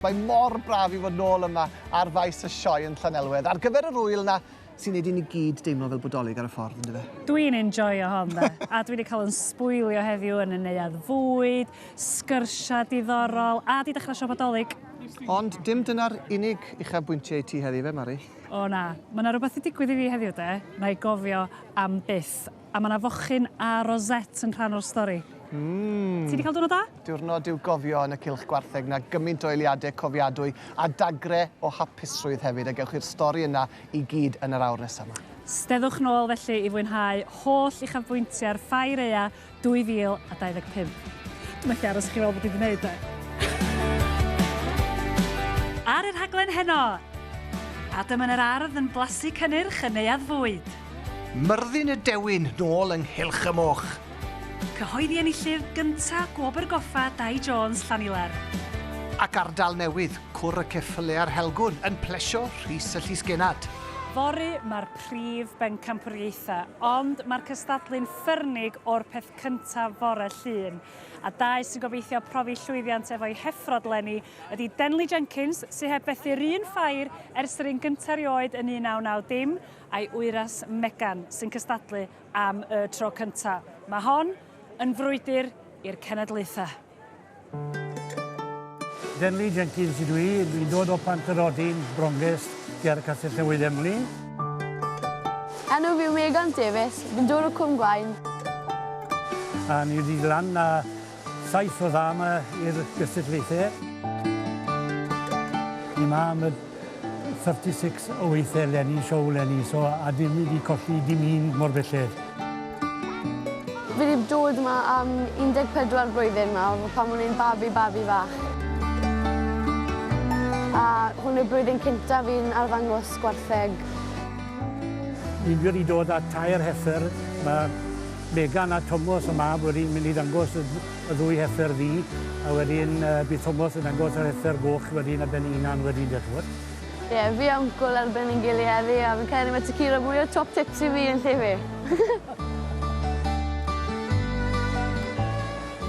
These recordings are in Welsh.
Mae mor braf i fod nôl yma ar faes y sioe yn Llanelwedd ar gyfer yr ŵyl 'na sy'n neud i ni gyd deimlo fel Bodolic ar y ffordd yndyfe? Dwi'n enjoio hon de, a dwi 'di cael yn sbwylio heddiw yn y neuadd fwyd, sgyrsiau diddorol, a 'di dechrau siopa Dolig. Ond dim dyna'r unig uchafbwyntiau i ti heddi ife Mari? O na, ma' 'na rwbeth 'di digwydd i fi heddiw de, 'na i gofio am byth. A ma' 'na fochyn a rosette yn rhan o'r stori. Mm. Ti 'di cael diwrnod da? Diwrnod i'w gofio yn y cylch gwartheg 'na, gymint o eiliade cofiadwy a dagre o hapusrwydd hefyd, a gewch chi'r stori yna i gyd yn yr awr nesa 'ma. Steddwch nôl felly i fwynhau holl uchafbwyntiau'r Ffair Aea 2025. Dwi'n methu aros i chi weld be dwi 'di neud de. Ar y rhaglen heno, Adam yn yr ardd yn blasu cynnyrch y Neuadd Fwyd. Myrddin y Dewin nôl yng Nghylch y Moch. Cyhoeddi enillydd gynta Gwobr Goffa Dai Jones Llanilar. Ac ardal newydd, Cwr y Ceffyle a'r Helgwn, yn plesio Rhys y Llysgennad. Fory mae'r prif bencampwriaethau, ond mae'r cystadlu'n ffyrnig o'r peth cyntaf fore Llun. A dau sy'n gobeithio profi llwyddiant efo'i heffrod 'leni ydy Denley Jenkins, sy heb fethu'r un ffair ers yr un gynta 'rioed yn 1990, a'i wyres Megan, sy'n cystadlu am y tro cynta. Mae hon yn frwydr i'r cenedlaethau. Denley Jenkins ydw i, dwi'n dod o Pant-yr-odyn, Bronges, ger Castell Newydd Emlyn. Enw fi yw Megan Davies, fi'n dod o Cwm Gwaun. A ni wedi lan â Saith o dda 'ma i'r gystadlaethau. Ni 'ma am y 36 o weithiau 'leni, siow 'leni, so a dim ni 'di colli dim un mor belled. Fi 'di dod 'ma am 14 blwyddyn nawr, pan o'n i'n babi babi fach. A hwn yw'r blwyddyn cynta fi'n arddangos gwartheg. Ni wedi dod â tair heffer, ma' Megan a Tomos y mab wedi mynd i ddangos y, y ddwy heffer ddu, a wedyn uh, bydd Tomos yn dangos yr heffer goch wedyn ar ben ei hunan wedyn, diolch yn fawr. Ie, yeah, fi a wncwl ar ben ein gilydd heddi, a fi'n credu mae Taciro mwy o top tips i fi yn lle fi.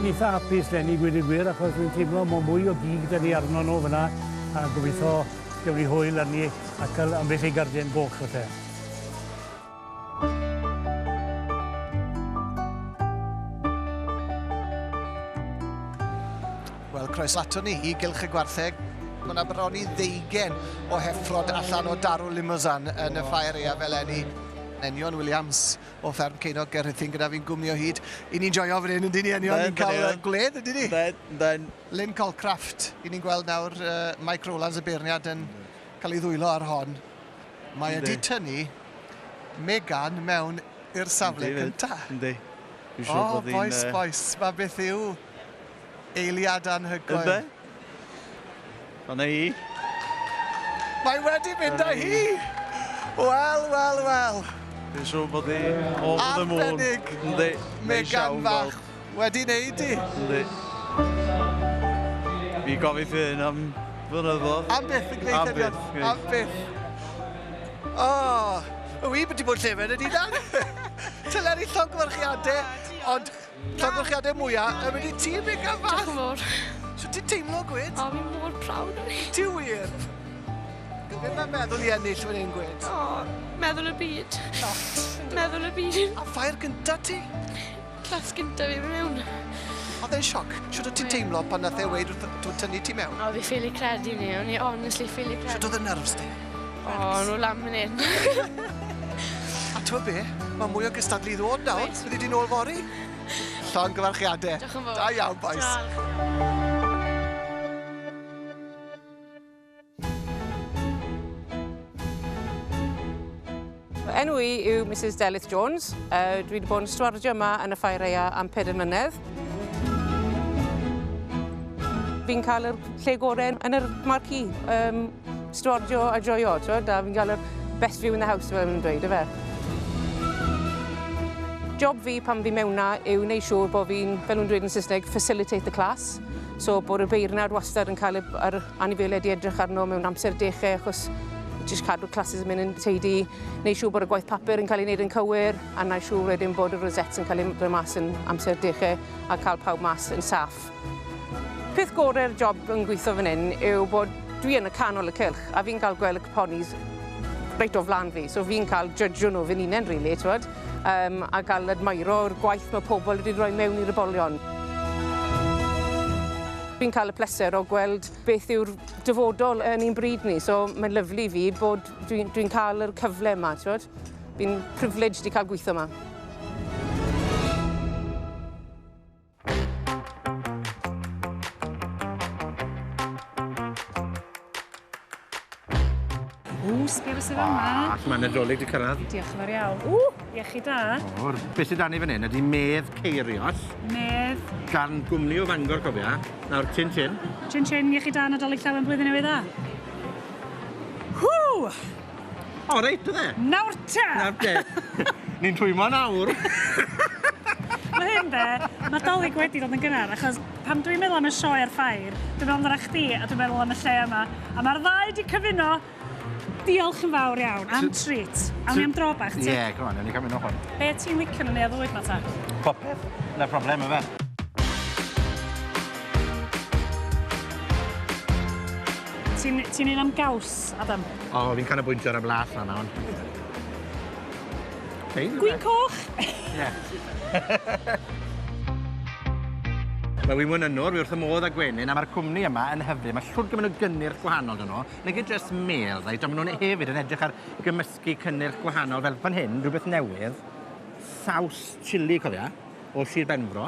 Ni'n eitha hapus 'leni gweud y gwir achos fi'n teimlo mo mwy o gig 'da ni arno nhw fyna a gobeithio gewn ni hwyl arni a cael ambell i garden goch falle. Wel, croeso ato ni i Gylch y Gwartheg. Mae yna bron i ddeugen o heffrod allan o darw Limousin yn y ffair aeaf eleni. Enion Williams o fferm Ceinog ger Rhuthun gyda fi'n gwmni o hyd. I ni'n joio fan hyn, yndyn ni, Enion? Ni'n cael gwledd, yndyn ni? Yndyn, yndyn. Lynn Colcraft, i ni'n gweld nawr uh, Mike Rowlands y beirniad yn cael ei ddwylo ar hon. Mae e 'di tynnu Megan mewn i'r safle cynta. Yndi. Dwi'n siŵr bod hi'n... O, bois, bois, mae beth yw eiliad anhygoel. Yndi. Dyna hi. Mae wedi mynd â hi! Wel, wel, wel. Dwi'n siŵr bod hi over the moon. Arbennig. Yndi. Megan fach wedi neud hi. Yndi. Fi gofio hyn am Flynyddoedd. Am byth yn gwneud Am byth. Am byth. O, oh, wy wedi bod llefen ydi dan. Teleri llongyfarchiadau, ond llongyfarchiadau mwyaf yn mynd i ti, Megan fach. Diolch yn fawr. So ti'n teimlo, gwed? O, fi'n mor proud o'n i. Ti wir? Beth mae'n meddwl i ennill fan hyn, gwed? O, meddwl y byd. Lot. Meddwl y byd. A ffair gynta ti? Class gynta fi fy mewn. Oedd e'n sioc? Shwt o't ti'n teimlo pan nath e weud wrth t'wod tynnu ti mewn? O fi ffili credu 'ny o'n i honestly ffili credu. Shwt oedd y nerves di? O o'n nw lan fan 'yn. A t'wod be'? Ma' mwy o gystadlu i ddod nawr. Oes. Fyddi di nôl fory. Llongyfarchiade. Diolch yn fowr. Da iawn bois. Ta. Enw i yw Mrs Delyth Jones. Uh, dwi wedi bod yn stwardio yma yn y Ffair Aea am 4 mlynedd. Fi'n cael yr lle gorau yn yr marquee, um, stwardio a joio, twyd, a fi'n cael yr best view in the house, fel nhw'n dweud, efe. Job fi pan fi mewn na yw wneud siŵr bod fi'n, fel nhw'n dweud yn Saesneg, facilitate the class. So bod y beirniad wastad yn cael yr anifeiliaid i edrych arno mewn amser deche achos jyst cadw'r classes yn mynd yn teidi, neu siŵr bod y gwaith papur yn cael ei wneud yn cywir, a na siŵr wedyn bod y rosettes yn cael ei dod mas yn amser deche a cael pawb mas yn saff. Peth gorau'r job yn gweithio fan hyn yw bod dwi yn y canol y cylch a fi'n cael gweld y ponis reit o flaen fi, so fi'n cael judgeio nhw fy hunain rili, t'wod, a cael admiro'r gwaith mae pobl wedi rhoi mewn i'r ebolion. Fi'n cael y pleser o gweld beth yw'r dyfodol yn ein bryd ni, so mae'n lyfli i fi bod dwi'n dwi cael yr cyfle yma, t'wod. Fi'n privileged i cael gweithio yma. Ww, sbia beth sydd yma. Ah, mae Nadolig 'di cyrraedd. Diolch yn fawr iawn. Ww, iechyd da. O'r, beth sydd 'da ni fan hyn ydi medd ceirios. Medd. Gan gwmni o Fangor, cofia. Nawr, chin chin. Chin chin, iechyd da, Nadolig llawen, blwyddyn newydd dda. Hw! O, reit, oedd e? Nawr te! Nawr te. Ni'n rhwymo nawr. Mae hyn de, mae Dolig wedi dod yn gynnar, achos pan dwi'n meddwl am y sioe a'r ffair, dwi'n meddwl amdana chdi a dwi'n meddwl am y lle yma. A mae'r ddau wedi cyfuno. Diolch yn fawr iawn am treat. Awn ni am dro bach, ti? Ie, yeah, come on, ni cael mynd o hwn. Be ti'n licio yn y neuadd fwyd ma ta? Popeth. 'Na problem, yfe? Ti'n ti un am gaws, Adam? O, fi'n canolbwyntio ar y blas na nawr. Gwin coch! Ie. Wel, wi'n wenynwr, wi wrth y modd â gwenyn, a ma'r cwmni yma yn hyfryd. Ma' shwd gymaint o gynnyrch gwahanol 'da nhw. Nage jyst mêl, reit, ond ma' nhw'n hefyd yn edrych ar gymysgu cynnyrch gwahanol, fel fan hyn, rhywbeth newydd, saws chili, cofia, o Sir Benfro.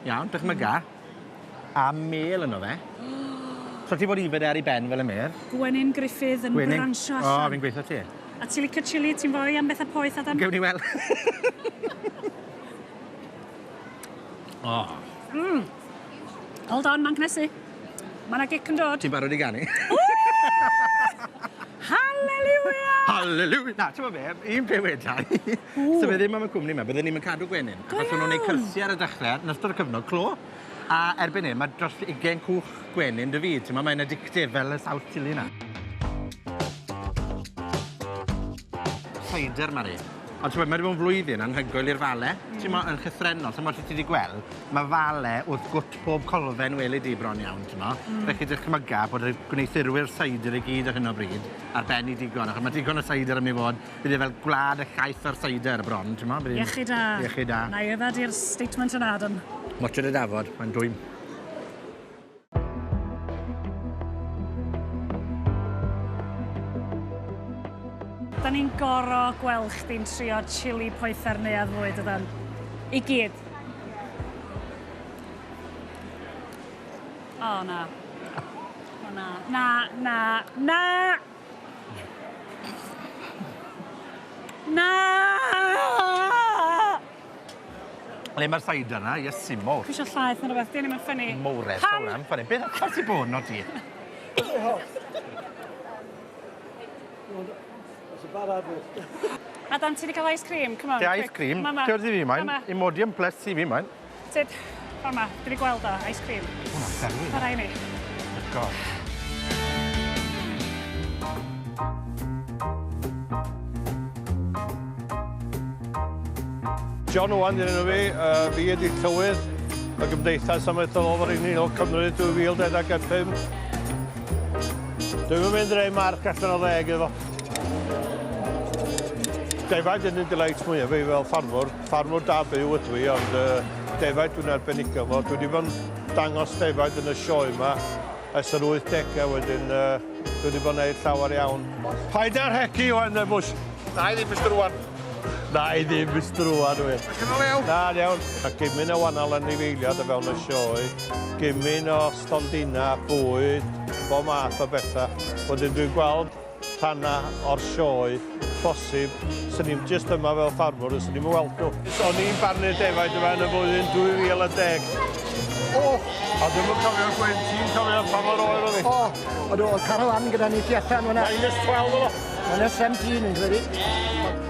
Iawn, dychmyga. A mêl yno fe. So ti fod ifed e ar ei ben fel y medd. Gwenyn Gruffydd yn Gwenyn. bransio allan. O, fi'n gweithio ti. A ti'n licio chili? Ti'n foi am bethau poeth, Adam? Gewn ni weld. o. Hold on, mae'n cnesu. Mae yna gic yn dod. Ti'n barod i ganu? Hallelujah! Hallelujah! Na, ti'n be, un peth weda i. So fe ddim am y cwmni yma, bydden ni'n cadw gwenyn. Go Achos o'n nhw'n iawn. gwneud cyrsiau ar y dechrau, yn ystod y cyfnod clo. A erbyn hyn, mae dros 20 cwch gwenyn 'da fi. Ti'n mae'n addictive fel y saws chili 'na. Cider, Mari. Ond ti'n mae wedi bod yn flwyddyn anhygoel i'r fale. Mm. Ti'n yn llythrennol, ti'n ti wedi gweld, mae fale wrth gwt pob colfen weli di bron iawn, ti'n mo. Felly dychmyga bod y gwneuthurwyr cider i gyd ar hyn o bryd ar ben i digon, achos mae digon o cider am ei fod, bydd e fel gwlad y llaeth a'r cider bron, ti'n mo. Iechyd da. Iechyd da. Na i yfed i'r statement yna, Adam. Watch y dafod, mae'n dwym. Da ni'n goro gweld chdi'n trio chili poetha'r neuadd fwyd ydan. I gyd. O, na. O, na. Na, na, na! Na! Le mae'r cider na, Iesu mowr. Dwi eisiau llaeth neu rhywbeth, di ddim yn ffynnu. Mowredd, Pam? hwnna'n ffynnu. Beth allan ti bod no ti? Adam, ti wedi cael ice cream? Come on. Di ice quick. cream. Mama. Ti'n i fi moyn? Mama. Imodium plus i fi moyn. Tyd, ffordd ma, dwi wedi gweld o, ice cream. Hwnna'n berwi. Parau ni. God. John Owen dyn enw fi, fi ydi llywydd y Gymdeithas Amaethyddol Frenhinol Cymru 2025. Dwi'm yn mynd i roi marc allan o ddeg iddo fo. Defaid yn y delight mwyaf fi fel ffarmwr. Ffarmwr da byw ydw i, ond defaid dwi'n arbenigo fo. Dwi wedi bod yn dangos defaid yn y sioe yma ers yr 80au wedyn dwi wedi bod yn gwneud llawer iawn. Paid â'r rhegi, Owen, de, Bush. Na i ddim, Mr Owen. Na i ddim, Mr Owen, wi. Iawn. Na, iawn. A gymaint o wahanol anifeiliad o fewn y sioe, gymaint o stondina, bwyd, bob math o bethau. Wedyn dwi'n gweld rhannau o'r sioe posib, sy'n ni'n jyst yma fel ffarmwr, sy'n ni'n weld nhw. O'n i'n barnu defaid yma yn y flwyddyn 2010. O! A dwi'm yn cofio'r gwynt, ti'n cofio pa mor oer oedd hi? O, oedd oedd caravan gyda ni tu allan fyna. Minus 12 oedd o. Minus 17 yn credu.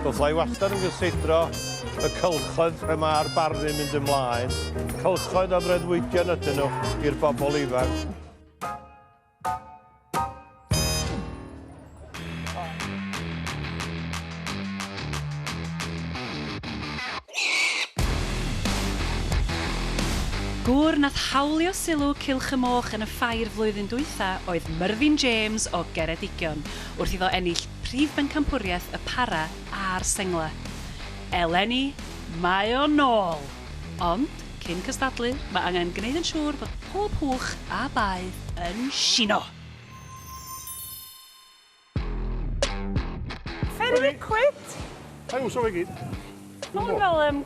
Fydda i wastad yn gysidro y cylchoedd lle mae'r barnu'n mynd ymlaen. Cylchoedd o freuddwydion ydyn nhw i'r bobl ifanc. gŵr nath hawlio sylw Cylch y Moch yn y ffair flwyddyn dwytha oedd Myrddin James o Geredigion, wrth iddo ennill Prif Bencampwriaeth y Para a'r Sengla. Eleni, mae o nôl! Ond, cyn cystadlu, mae angen gwneud yn siŵr bod pob hwch a baedd yn shino! Very liquid! Ai wso fe gyd. Mae hwn fel um,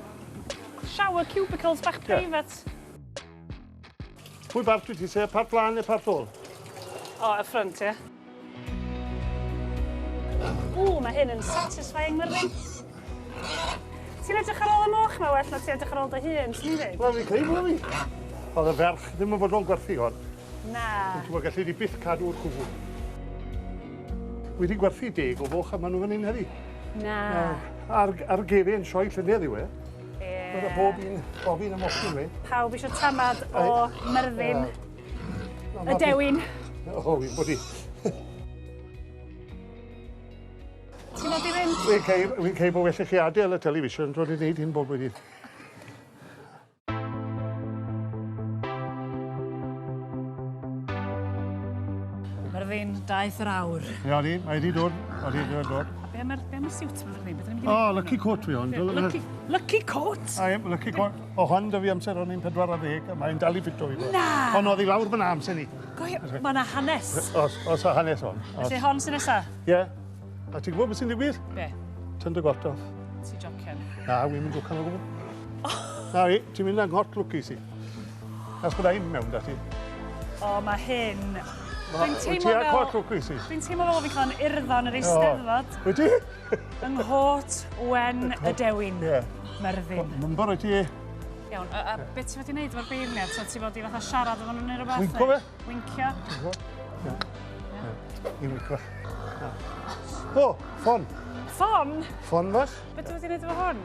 shower cubicles bach private. Pwy bart wyt ti se? Part flan neu part ôl? O, y ffrynt, ie. Ww, mae hyn yn satisfying, Myrddin. Ti'n edrych ar ôl y moch 'ma well na ti edrych ar ôl dy hun, swn i'n dweud. Wel, fi'n credu bod fi. Oedd y ferch ddim yn fodlon gwerthu hon. Na. Ti'n gwybod, gallu di byth cadw'r cwbl. Wedi gwerthu deg o foch a maen nhw fan hyn heddi. Na. Ar, ar gefen sioe llynedd yw e. Ie. Bydd bob un, bob un ymosyn we. Pawb eisiau tamad o Myrddin. Y dewin. O, fi'n bod i. Ti'n modd i fynd? Fi'n cei, fi'n cei bod well i chi adael y television, dwi'n gwneud hyn bob blwyddyn. Myrddin, daeth yr awr. Ie, odi, mae wedi dod, odi, wedi dod. A be am yr, be am y siwt yma, Myrddin? Beth ydyn ni'n mynd i O, lucky coat fi hon. Lucky, lucky coat? Ai, lucky coat. O hon da fi amser o'n i'n 40 a mae'n dal i ffito fi. Na! Ond oedd i lawr fyna amser ni. Go iawn, mae yna hanes. Os, os a hanes hon. Felly hon sy'n nesa? Ie. A ti'n gwybod beth sy'n digwydd? Be? Tyn dy got off. Ti'n jocian? Na, wi'n mynd jocian o gwbl. Na fi, ti'n mynd â'n lwcus i. As bod i'n mewn da ti. O, mae hyn... Dwi'n teimlo fel... Ti â cot lwcus i. Dwi'n teimlo fel fi'n cael yn urddo yn yr eisteddfod. Wyt ti? Yng nghot wen y dewin. Ie. Myrddin. Mae'n wyt ti. Iawn, a, a beth ti wedi wneud efo'r beirniad? So ti fod i fatha siarad efo nhw neu rhywbeth? Winco fe. Wincio? Winco. Ie. I winco. O, ffon. Ffon? Ffon fach. Beth ti wedi wneud efo hwn?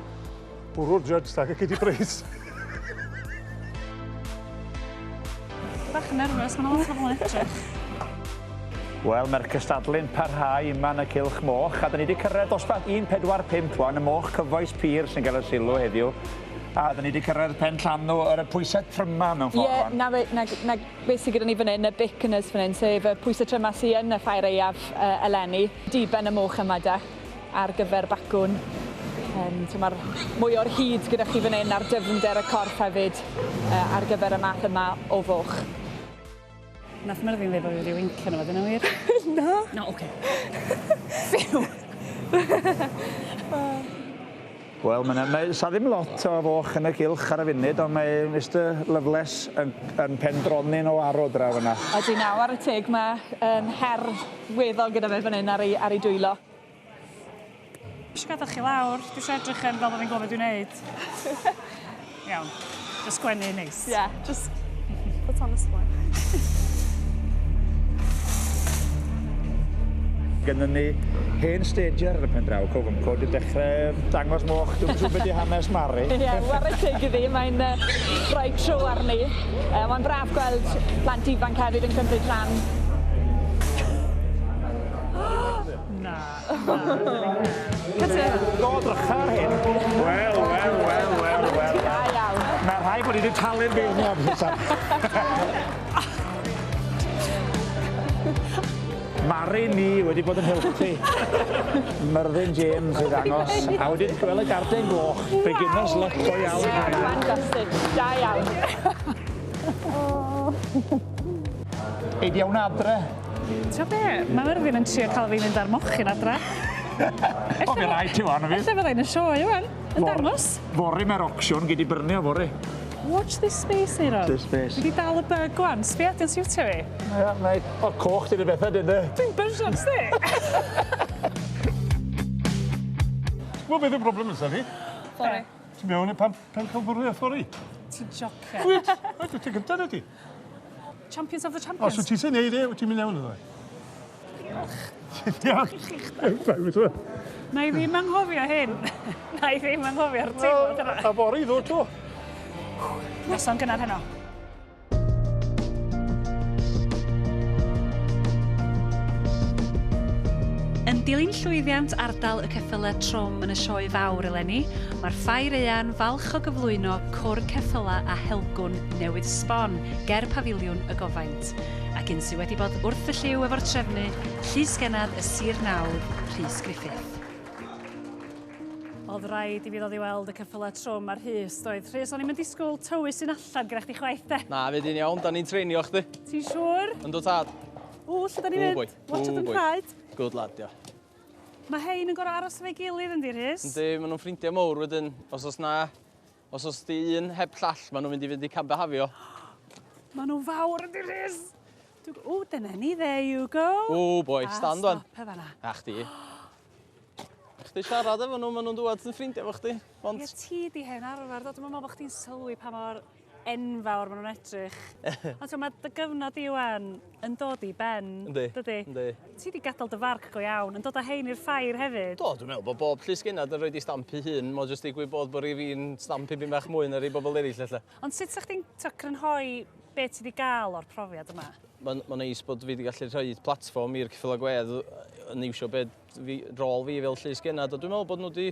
Bwrw'r judge tag ac i di preis. Bach yn nervous, mae'n lot o bobl yn edrych. Wel, mae'r cystadlu'n parhau yma yn y Cylch Moch, a da ni wedi cyrraedd dosbarth 145 wan, y moch cyfoes pur sy'n cael y sylw heddiw. A da ni wedi cyrraedd pen llanw ar y pwysau tryma mewn ffordd Ie, wan. na, fe, na, na beth sydd gyda ni fan hyn, y bicynners fan hyn, sef y pwysau tryma sydd yn y ffair aeaf uh, eleni. Diben y moch yma da, ar gyfer bacwn. So mae'r mwy o'r hyd gyda chi fan hyn a'r dyfnder y corff hefyd uh, ar gyfer y math yma o foch. Nath Myrddin ddeud bod fi wedi wincio nhw, dyna wir? Na. No, oce. Fyw! Wel, mae, mae, sa ddim lot o foch yn y gylch ar y funud, ond mae Mr Loveless yn, yn pendronin o arw draw yna. Ydy naw ar y teg, mae um, her weddol gyda fe fan hyn ar ei, ar ei dwylo. Dwi eisiau gadael chi lawr. Dwi eisiau edrych yn fel bod fi'n gwybod beth dwi'n neud. Iawn. Just gwenu neis. Yeah, just put on a smile. Gynnon ni hen stager ar y pen draw, Cwm Cwm, wedi dechrau dangos moch, dwi'n siŵr beth i hanes Mari. Ie, yeah, ware teg iddi, mae'n uh, rhoi tro arni. Uh, mae'n braf gweld plant ifanc hefyd yn cymryd rhan. Na. Do, drycha ar hyn. Wel, wel, wel, wel, wel. Da iawn. Mae rhai bod wedi talu'r beirniad. Mari ni wedi bod yn helpu Myrddin James i ddangos. A wedi gweld y garden goch. Beginner's luck go iawn. Fantastic. Da iawn. Ei di iawn adre. Ti'n be? Mae Myrddin yn trio cael fi fynd ar mochyn adre. O, mi rai ti wan, fi. Ella fyddai'n y sioe, wan. Yn dangos. Fory mae'r auction, gyd i brynu o fory. Watch this space, Eiron. This space. Dwi wedi dal y bug wan. Sbia, di'n siwtio fi. Ie, nai. O, coch di'n y bethau, dyn e. Dwi'n bysian, sti. Wel, beth yw'r broblem nesaf fi? Sorry. Ti'n mewn i pan, pan cael fory? Ti'n jocio. Wyt, wyt, ti'n gyntaf na ti? Champions of the Champions. Os wyt ti sy'n neud e, wyt ti'n mynd mewn iddo? Diolch. Diolch. Na i ddim anghofio hyn. Na i ddim anghofio'r teimlad yna. A fory ddod to. Noson gynnar heno. Yn Yn dilyn llwyddiant ardal y ceffylau trwm yn y sioe fawr eleni, mae'r Ffair Aea'n falch o gyflwyno Cwr Ceffylau a Helgwn newydd sbon ger Pafiliwn y Gofaint, ac un sydd wedi bod wrth y llyw efo'r trefnu, Llys Gennad y Sir Nawdd, Rhys Griffith. Oedd rhaid i fi ddod i weld y ceffylau trwm ar Rhys, doedd? Rhys, o'n i'm yn disgwyl tywys un allan gyda chdi chwaith, de? Na, fydd hi'n iawn, da ni'n treinio chdi. Ti'n siŵr? Yndw tad. O, lle da ni'n mynd? Watch out yn nhraed. Good lad, ia. Mae hein yn gorau aros efo'i gilydd yndi, Rhys? Yndi, maen nhw'n ffrindiau mawr wedyn. Os oes na, os oes di un heb llall, maen nhw'n mynd i fynd i cambehafio. Maen nhw'n fawr yndi, Rhys? O, dyna ni, there you go. O, boi, stand wan. A stop e fanna. A chdi. Chdi siarad efo nhw, maen nhw'n dŵad yn ffrindiau efo chdi. Ond... Ie, ti di hen arfer, do. Dwi'n meddwl bod chdi'n sylwi pa mor enfawr maen nhw'n edrych. Ond mae dy gyfnod di wan yn dod i ben, Yndi, dydy? Yndi. Ti di gadael dy farc go iawn, yn dod â hein i'r ffair hefyd. Do, dwi'n meddwl bod bob llysgennad yn rhoi di stamp i hun. Mae'n jyst digwydd bod bod fi'n stamp i byn bach mwy na'r i bobl eraill, ella. Ond sut sa'ch chdi'n crynhoi be ti di gael o'r profiad yma? Mae'n ma neis bod fi wedi gallu rhoi platfform i'r ceffylau gwedd yn iwsio be fi, rôl fi fel llysgennad. A dwi'n meddwl bod nhw wedi,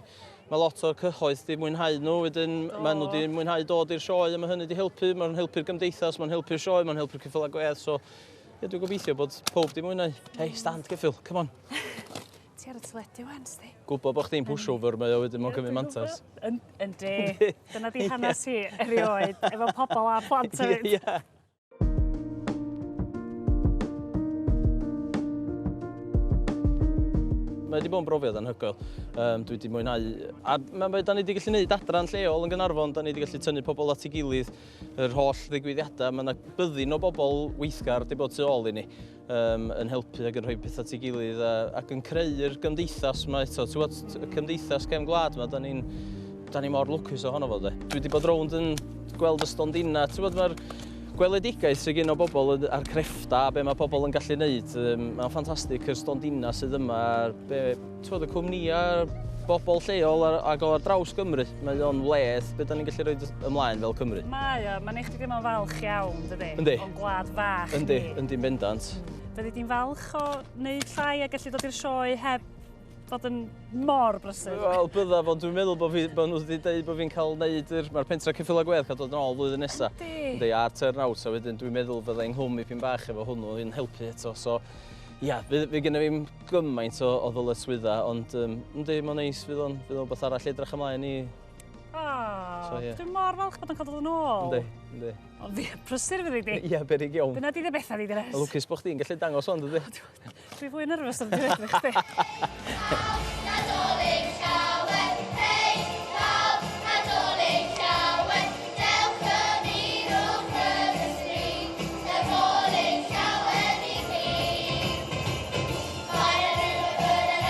mae lot o'r cyhoedd wedi mwynhau nhw, wedyn maen nhw wedi mwynhau dod i'r sioe a mae hynny wedi helpu. Mae'n helpu'r gymdeithas, mae'n helpu'r sioe, mae'n helpu'r ceffylau gwedd. So, ie, dwi'n gobeithio bod pob wedi mwynhau. Hei, stand ceffyl, come on. Ti ar y teledu wan, sti? Gwybod bod chdi'n pushover mae o wedyn mae'n cymryd mantais. Yndi. Dyna di hanes hi erioed, efo pobl a plant hefyd. Ie. Mae wedi bod yn brofiad anhygoel. Dwi wedi mwynhau. A mae, mae, da ni wedi gallu gwneud adran lleol yn Gaernarfon, da ni wedi gallu tynnu pobl at ei gilydd, yr holl ddigwyddiadau. Mae yna byddin o bobl weithgar wedi bod tu ôl i ni yn helpu ac yn rhoi pethau at ei gilydd a, ac yn creu'r gymdeithas yma eto. Ti'n gwybod, y cymdeithas cefn gwlad yma, da ni'n da ni mor lwcus ohono fo, de. Dwi wedi bod rownd yn gweld y stondina. Ti'n gwybod, mae'r gweledigaeth sydd gen o bobl a'r creffta a be mae pobl yn gallu neud. Mae'n ffantastig y stondina sydd yma, be, ti'n gwybod, y cwmnïau, bobl lleol ac o ar draws Gymru. Mae o'n wledd be da ni'n gallu rhoi ymlaen fel Cymru. Mae o, mae'n eich chdi deimlo'n falch iawn, dydy? Yndi. O'n gwlad fach Yndi, ni. yndi'n bendant. Fyddi di'n falch o wneud llai a gallu dod i'r sioe heb fod yn mor brysur? Wel, byddaf, ond dwi'n meddwl bod, fi, bod nhw wedi dweud bod fi'n cael neud yr... Mae'r pentra Ceffylau Gwedd cael dod yn ôl flwyddyn nesaf. Yndi. Yndi, a'r turnout, a wedyn dwi'n meddwl fydda i'n nghwm i pyn bach efo hwnnw yn helpu eto. So, ia, fydd fi gynna fi'm gymaint o ddyletswyddau, ond yndi, mae'n neis, fydd o'n fydd o'n beth arall edrych ymlaen i. O, So, ie. dwi'n mor falch bod o'n cael dod yn ôl. Yndi, yndi. Ond fi prysur fyddi di. Ia, beryg iawn. Dyna di dy bethau di, Dres. Lwcus bod chdi'n gallu dangos hwn, dydy? Dwi fwy nervous am dwi'n edrych chdi. Nadolig llawen, hei pawb, Nadolig llawen, dewch ymunwch yn y sbri, Nadolig llawen i chi. Mae 'na rhywbeth yn yr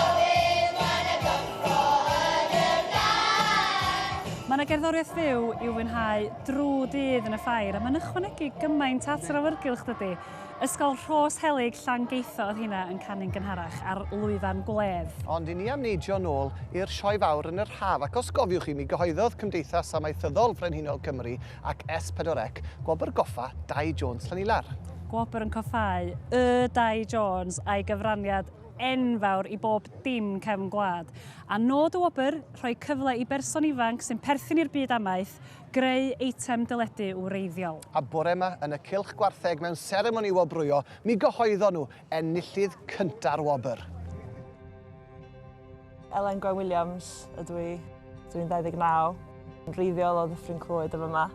awyr, mae 'na gyffro yn yr gardd. Mae yna gerddoriaeth fyw i'w fwynhau drwy dydd yn y ffair a mae'n ychwanegu gymaint at yr awyrgylch dydy. Ysgol Rhos Helyg Llangeitho oedd hynna yn canu'n gynharach ar lwyfan gwledd. Ond i ni am neidio nôl i'r sioe fawr yn yr haf, ac os gofiwch chi, mi gyhoeddodd Cymdeithas Amaethyddol Frenhinol Cymru ac S4C gwobr goffa Dai Jones Llanilar. Gwobr yn coffáu y Dai Jones a'i gyfraniad enfawr i bob dim cefn gwlad. A nod y wobr, rhoi cyfle i berson ifanc sy'n perthyn i'r byd amaeth greu eitem deledu wreiddiol. A bore yma yn y Cylch Gwartheg mewn seremoni wobrwyo, mi gyhoeddon nhw enillydd cynta'r wobr. Elen Gwen Williams ydw i. Dwi'n 29, yn wreiddiol o Ddyffryn Clwyd efo yma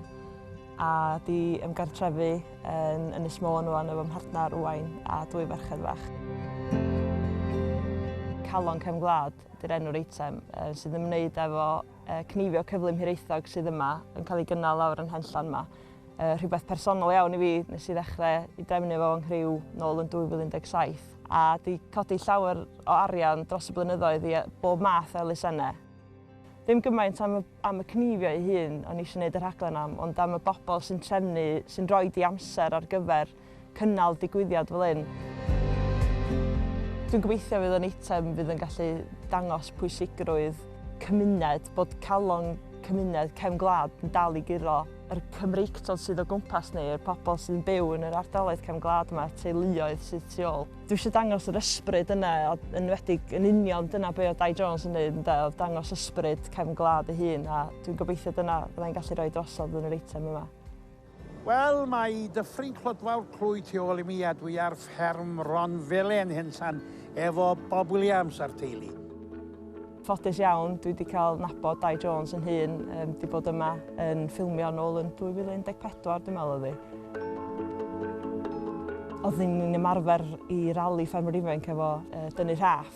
a di ymgartrefu yn Ynys Môn rŵan efo mhartnar Owain a dwy ferched fach. Calon Cefn Gwlad ydy'r enw'r eitem sydd yn ymwneud efo cnifio cyflym Hiraethog sydd yma yn cael ei gynnal lawr yn Henllan yma. Rhywbeth personol iawn i fi, nes i ddechrau i drefnu fo yng nghriw nôl yn 2017 a di codi llawer o arian dros y blynyddoedd i bob math o elusennau. Ddim gymaint am y cnifio ei hun o'n i eisiau gwneud y rhaglen am, ond am y bobl sy'n trefnu, sy'n rhoi di amser ar gyfer cynnal digwyddiad fel hyn. Dwi'n gobeithio fydd o'n eitem fydd yn gallu dangos pwysigrwydd cymuned, bod calon cymuned cefn gwlad yn dal i guro. yr Cymreictod sydd o gwmpas ni, yr pobl sydd yn byw yn yr ardaloedd cefn gwlad yma, teuluoedd sydd tu ôl. Dwi eisiau dangos yr ysbryd yna, a yn enwedig yn union dyna be oedd Dai Jones yn neud, ynde, oedd dangos ysbryd cefn gwlad ei hun, a dwi'n gobeithio dyna fyddai'n gallu rhoi drosodd yn yr eitem yma. Wel, mae Dyffryn Clydfawr Clwyd tu ôl i mi a dwi ar fferm Ron Felen Henllan efo Bob Williams a'r teulu. Ffodus iawn, dwi wedi cael nabod Dai Jones yn hun, um, di bod yma yn ffilmio nôl yn 2014 dwi'n meddwl oedd hi. Oedd ni'n ymarfer i rali ffermwyr ifanc efo uh, dynnu rhaff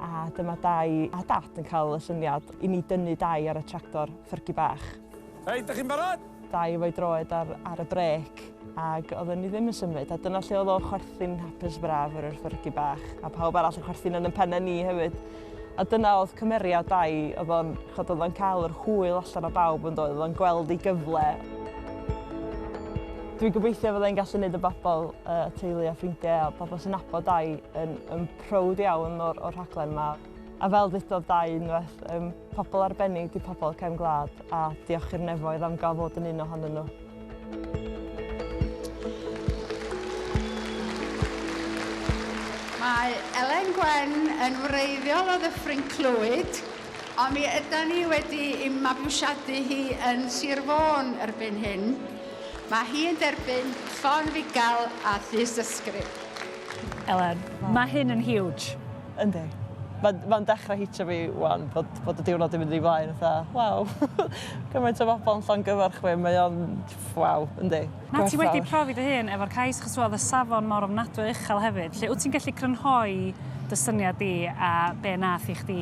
a dyma Dai a Dad yn cael y syniad i ni dynnu Dai ar y tractor ffyrgi bach. Reit, dych chi'n barod? Dai efo'i droed ar, ar y brêc ac oedden ni ddim yn symud a dyna lle oedd o'n chwerthin hapus braf ar yr ffyrgi bach a pawb arall yn chwerthin yn y pennau ni hefyd. A dyna oedd cymeriad Dai, oedd o'n, chod, oedd o'n cael yr hwyl allan o bawb yn doedd, oedd o'n gweld ei gyfle. Dwi'n gobeithio fyddai'n gallu gwneud y bobl, y teulu a ffrindiau a bobl sy'n nabod Dai yn, yn prowd iawn o'r, o'r rhaglen yma. A fel ddudodd Dai unwaith, um, pobl arbennig di pobl cefn gwlad a diolch i'r nefoedd am gael fod yn un ohonyn nhw. Mae Elen Gwen yn wreiddiol o Ddyffryn Clwyd, ond mi ydan ni wedi ei mabwysiadu hi yn Sir Fôn erbyn hyn. Mae hi yn derbyn ffon fugail a thystysgrif. Elen, mae hyn yn huge. Yndi. Mae'n ma dechrau hitio fi wan bod, bod y diwrnod yn mynd i flaen. Fatha, waw, gymaint o bobl yn llongyfarch fi, mae o'n, waw, yndi. Na, ti wedi profi dy hun efo'r cais, achos oedd y safon mor ofnadwy uchel hefyd. Lle wyt ti'n gallu crynhoi dy syniad di a be nath i chdi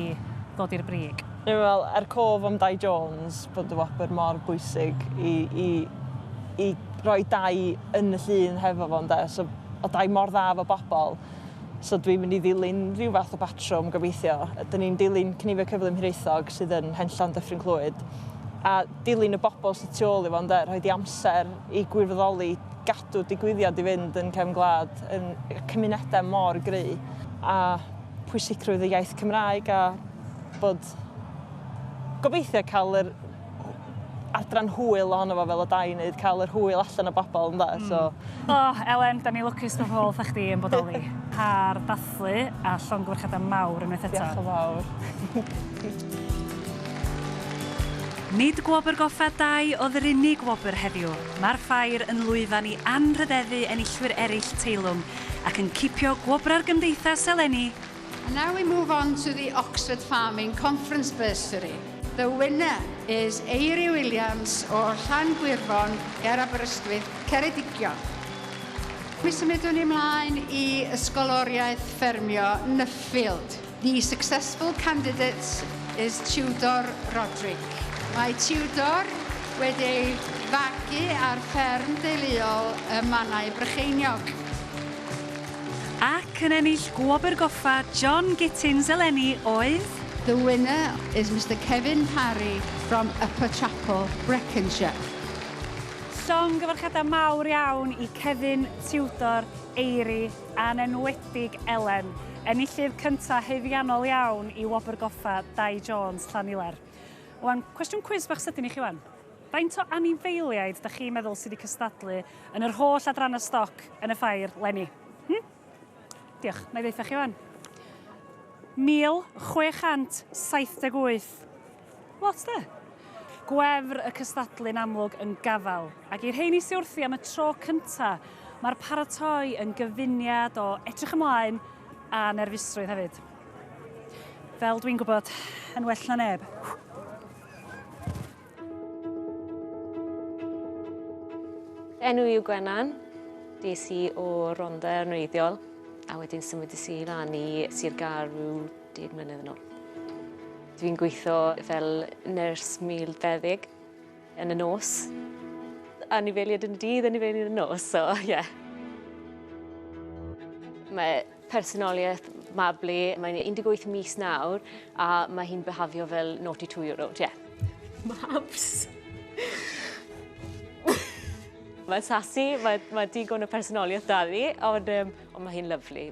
ddod i'r brig? Dwi'n meddwl, er cof am Dai Jones, bod y wobr mor bwysig i, i, i roi Dai yn y llun hefo fo, ynde. So, o Dai mor dda efo bobl, so dwi'n mynd i ddilyn rhyw fath o batrwm gobeithio. Dyn ni'n dilyn Cnifio Cyflym Hiraethog sydd yn Henllan Dyffryn Clwyd a dilyn y bobl sydd tu ôl i fo ynde, rhoi di amser i gwirfoddoli, gadw digwyddiad i fynd yn cefn gwlad, yn cymunedau mor gry a pwysigrwydd y iaith Cymraeg a bod gobeithio cael yr adran hwyl ohono fo fel o Dai wneud, cael yr hwyl allan o bobl ynde, mm. so... O, oh, Elen, da ni lwcus bod pobl fatha chdi yn bodoli. Par dathlu a llongyfarchiadau mawr unwaith eto. Diolch yn fawr. Nid gwobr goffa Dai oedd yr unig wobr heddiw. Mae'r ffair yn lwyfan i anrhydeddu enillwyr eraill teilwng ac yn cipio gwobrau'r gymdeithas eleni. And now we move on to the Oxford Farming Conference Bursary. The winner is Eiry Williams o Llangwyrfon ger Aberystwyth, Ceredigion. Mi symudwn ni ymlaen i Ysgoloriaeth Ffermio Nuffield. The successful candidate is Tudor Roderick. Mae Tudor wedi ei fagu ar fferm deuluol y Mannau Brycheiniog. Ac yn ennill gwobr goffa John Gittins eleni oedd... The winner is Mr Kevin Parry from Upper Chapel, Breconshire. Llongyfarchiadau mawr iawn i Kevin, Tudor, Eiry a'n enwedig Elen. Enillydd cyntaf haeddiannol iawn i wobr goffa Dai Jones, Llanilar. Wan, cwestiwn cwis bach sydyn i chi wan. Faint o anifeiliaid da chi'n meddwl sydd wedi cystadlu yn yr holl adrannau stoc yn y ffair leni? Hm? Diolch, na i ddeutha chi wan. 1678. Lot de? Gwefr y cystadlu'n amlwg yn gafael. Ac i'r rheini sy'n wrthi am y tro cynta, mae'r paratoi yn gyfuniad o edrych ymlaen a nerfusrwydd hefyd. Fel dwi'n gwybod, yn well na neb. Enw i yw Gwenan. Des i o Rhondda yn wreiddiol a wedyn symudais i lan i Sir Gâr rhyw 10 mlynedd yn ôl. Dwi'n gweithio fel nyrs milfeddyg yn y nos. Anifeiliaid yn y dydd, anifeiliaid yn y nos, so ie. Yeah. Mae personoliaeth Mabli, mae'n 18 mis nawr a mae hi'n byhafio fel naughty two-year-old, ie. Yeah. Mabs! Mae'n sassy, mae, mae digon o personoliaeth da ddi, ond, um, ond mae hi'n lyfli.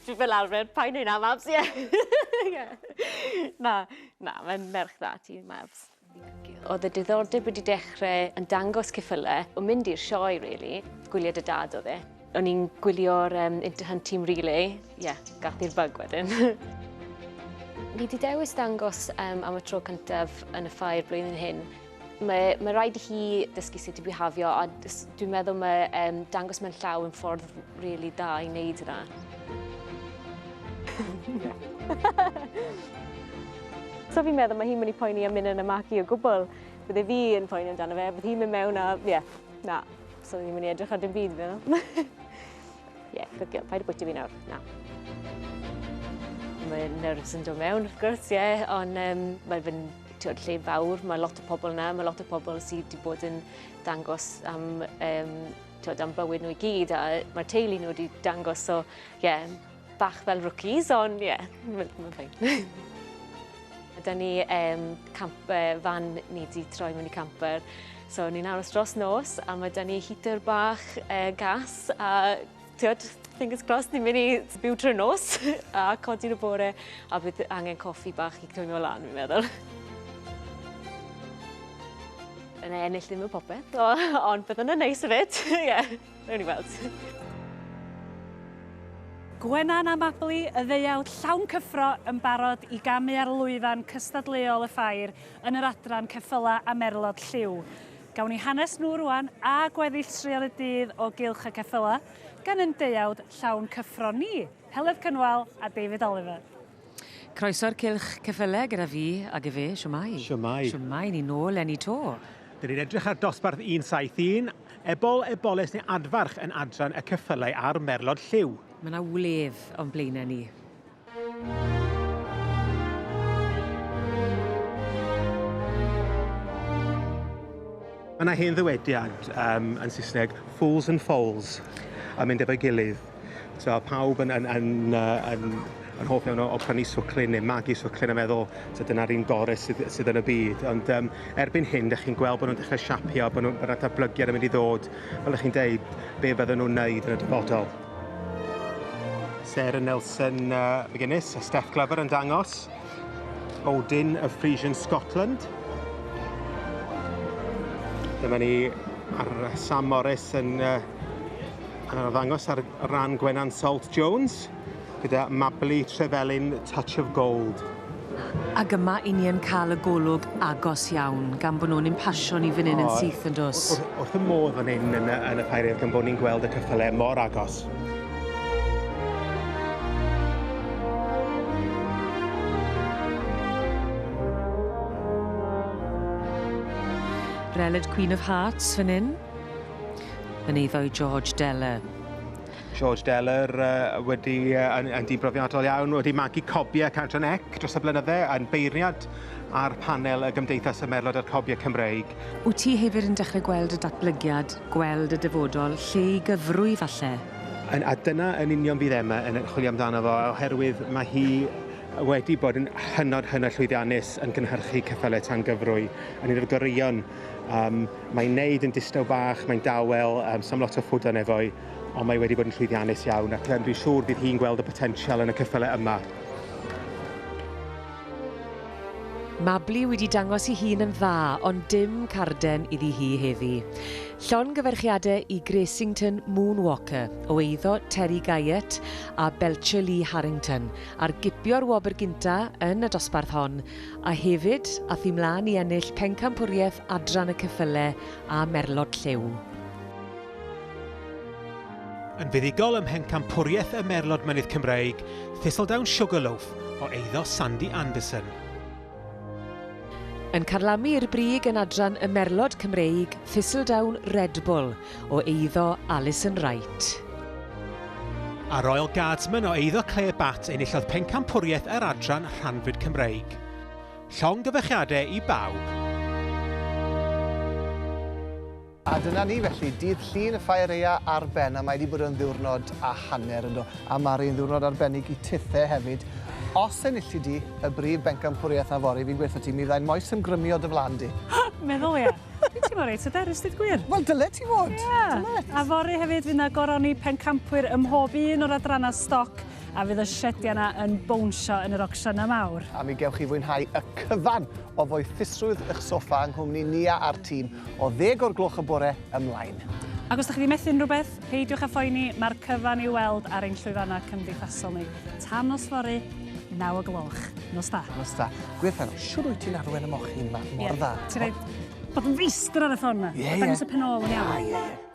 Dwi fel arfer, paid neud na, Mabs, ie. Yeah. Na, na, mae'n merch dda ti, Mabs. Thank you. Oedd y diddordeb wedi dechrau yn dangos ceffylau, o mynd i'r sioe, really. Gwylio dy dad oedd e. O'n i'n gwylio'r Interhunt Team Relay. Ie, yeah, gath i'r bug wedyn. Ni wedi dewis dangos am y tro cyntaf yn y ffair blwyddyn hyn. Mae rhaid i hi ddysgu sut i bihafio, a dwi'n meddwl mae dangos mewn llaw yn ffordd really da i wneud hynna. So fi'n meddwl mae hi'n mynd i poeni am mynd yn y magu o gwbl. Bydde fi yn poeni amdano fe, bydd hi'n mynd mewn a, ie, yeah, na. So ni'n mynd i edrych ar dim byd, fi'n meddwl. Ie, good girl, paid â bwyta fi nawr, na. Mae nerves yn dod mewn, wrth gwrs, ie, yeah, ond mae fe'n ti'od, lle fawr, mae lot o pobl yna, mae lot o pobl sydd wedi bod yn dangos am, ti'od, am bywyd nhw i gyd, a mae'r teulu nhw wedi dangos, so, ie, yeah, bach fel rookies, ond ie, yeah, mae'n fine. Da ni fan ni wedi troi mewn i camper, so ni'n aros dros nos, a mae da ni heater bach gas, a ti'od, fingers crossed, ni'n mynd i byw trwy'r nos a codi'n y bore, a bydd angen coffi bach i twymo lan, fi'n meddwl. Yn ennill ddim yn popeth, ond bydd yna'n neis hefyd. Ie, newn ni weld. Gwenan a Mabli, y ddeuawd llawn cyffro yn barod i gamu ar lwyfan cystadleuol y ffair yn yr adran ceffylau a merlod lliw. Gawn ni hanes nhw rwan a gweddill straeon y dydd o gylch y ceffylau gan yn deuawd llawn cyffro ni, Heledd Cynwal a David Oliver. Croeso'r cylch ceffylau gyda fi ag efe, siwmai. Siwmai. Siwmai, ni nôl eni to. Dyn ni'n edrych ar dosbarth 171, ebol, eboles neu adfarch yn adran y ceffylau a'r merlod lliw. Mae yna wledd o'n blaenau ni. Mae yna hen ddywediad yn Saesneg, fools and foals, yn mynd efo'i gilydd. So, pawb yn hoff iawn o prynu swclyn neu magu swclyn a meddwl, so dyna'r un gorau sydd yn y byd. Ond erbyn hyn, dych chi'n gweld bod nhw'n dechrau siapio, bod yna datblygiad yn mynd i ddod. Fel ydych chi'n deud, be fydden nhw'n wneud yn y dyfodol. Sarah Nelson McGuinness a Steph Glover yn dangos Odin of Frisian Scotland. Dyma ni ar Sam Morris yn arddangos ar ran Gwenan Salt Jones gyda Mabli Trevelin Touch of Gold. Ac yma i ni yn cael y golwg agos iawn, gan bod nhw'n impasio ni fan hyn yn syth yn dos. Wrth y modd fan hyn yn y ffair gan bod ni'n gweld y ceffylau mor agos. Relid Queen of Hearts fan hyn, yn eiddo i George Deller. George Deller wedi yn dyn brofiadol iawn, wedi magu cobiau Cadran Ec dros y blynydde, yn beirniad ar panel y Gymdeithas y Merlod a'r Cobiau Cymreig. Wyt ti hefyd yn dechrau gweld y datblygiad, gweld y dyfodol, lle i gyfrwy falle? A dyna yn union fydd Emma yn chwilio amdano fo, oherwydd mae hi wedi bod yn hynod llwyddiannus yn cynhyrchu ceffylau tan gyfrwy, yn un o'r goreuon. Mae'n neud yn distaw bach, mae'n dawel, sam lot o ffwdan efo'i, ond mae wedi bod yn llwyddiannus iawn, ac dwi'n siŵr bydd hi'n gweld y potensial yn y ceffylau yma. Mabli wedi dangos ei hun yn dda, ond dim carden iddi hi heddi. Llongyfarchiadau i Gracington Moonwalker o eiddo Terry Guyett a Belcher Lee Harrington ar gipio'r wobr gynta yn y dosbarth hon, a hefyd ath hi mlaen i ennill pencampwriaeth adran y ceffylau a merlod lliw. Yn fuddugol ym mhencampwriaeth y merlod mynydd Cymreig, Thistledown Sugarloaf o eiddo Sandy Anderson. Yn carlamu i'r brig yn adran y merlod Cymreig, Thistledown Red Bull o eiddo Alison Wright. A Royal Guardsman o eiddo Claire Batt enillodd pencampwriaeth yr adran rhanfyd Cymreig. Llongyfarchiadau i bawb. A dyna ni felly, dydd Llun y Ffair Aeaf ar ben, a mae wedi bod yn ddiwrnod a hanner ynddo. A mae'r un ddiwrnod arbennig i tithe hefyd. Os enilli di y brif bencampwriaeth afory, fi'n gweithio ti, mi fyddai'n moes ymgrymio dy flan di. Meddwl ia. Dwi'n teimlo reit hyderus, dweud gwir. Wel, dyle ti fod. Ie. A fory hefyd fydd 'na goroni pencampwyr ym mhob un o'r adrannau stoc A fydd y siediau yna yn bownsio yn yr ocsiynau mawr. A mi gewch chi fwynhau y cyfan o foethusrwydd eich soffa yng nghwmni Nia a'r tîm o ddeg o'r gloch y bore ymlaen. Ac os da chi 'di methu unrhyw beth, peidiwch â phoeni, mae'r cyfan i'w weld ar ein llwyfannau cymdeithasol ni. Tan nos fory, 9 o gloch. Nos da. Nos da. Gwir Fenno, siwr wyt ti'n arwen y mochyn 'ma mor dda. Ti'n rhaid bod yn feistr ar y ffordd 'na. Ie, ie. Dangos y pen ôl yn iawn. Ie, ie, ie.